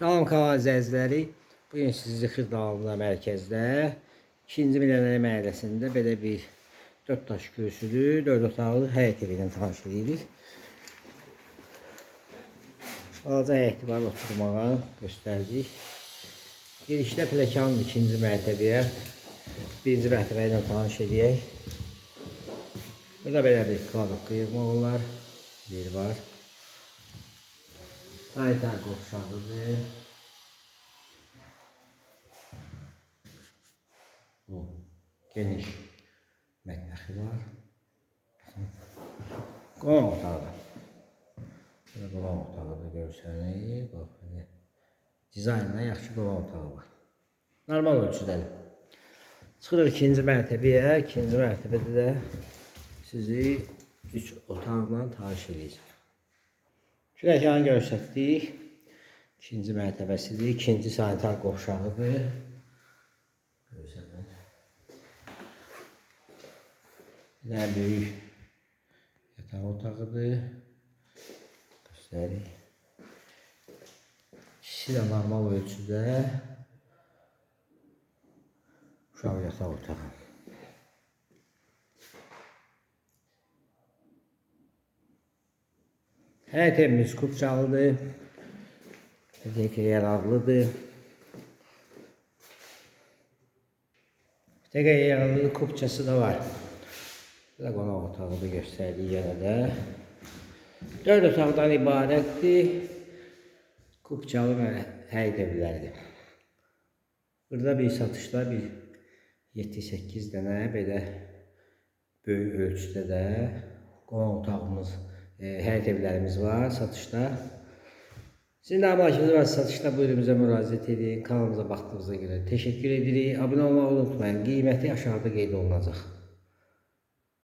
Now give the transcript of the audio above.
Salam kanal izləyiciləri. Bugün sizi Xırdalanlı mərkəzdə 2-ci Milyoner məhəlləsində belə bir 4 daş kürsülü, 4 otaqlı həyət evi ilə tanış edirik. Balaca həyəti var oturmağa göstərdik. Girişdə pləkanın ikinci mərtəbəyə, birinci mərtəbə ilə tanış edək. Burada belə bir kladovka yığmaq olar, yer var. Sanitar qovşağıdır. Bu geniş mətbəxi var. Qonaq otağı. Burada qonaq otağı da görsənir. Bax, belə dizaynla yaxşı qonaq otağı var. Normal ölçüdədir. Çıxırıq ikinci mərtəbəyə. İkinci mərtəbədə də sizi 3 otaqla tanış eləyəcəm. Pləkanı göstərdik. İkinci mərtəbəsidir. İkinci sanitar qovşağıdır. Görsənir. Bir dənə böyük yataq otağıdır. Göstərik. İkisi də normal ölçüdə. Uşaq yataq otağı. Həyət evimiz kupçalıdır. Ipoteka yararlıdır. İpoteka yararlı kupçası da var. Bu da qonaq otağı da göstərdik yenə də. 4 otaqdan ibarətdir. Kupçalı həyət evləridir. Burada bir satışda bir 7-8 dənə belə böyük ölçüdə də qonaq otağımız, həyət evlərimiz var satışda. Sizin də əmlakınız varsa satışda buyurun bizə müraciət edin. Kanalımıza baxdığınıza görə təşəkkür edirik. Abunə olmağı unutmayın. Qiyməti aşağıda qeyd olunacaq.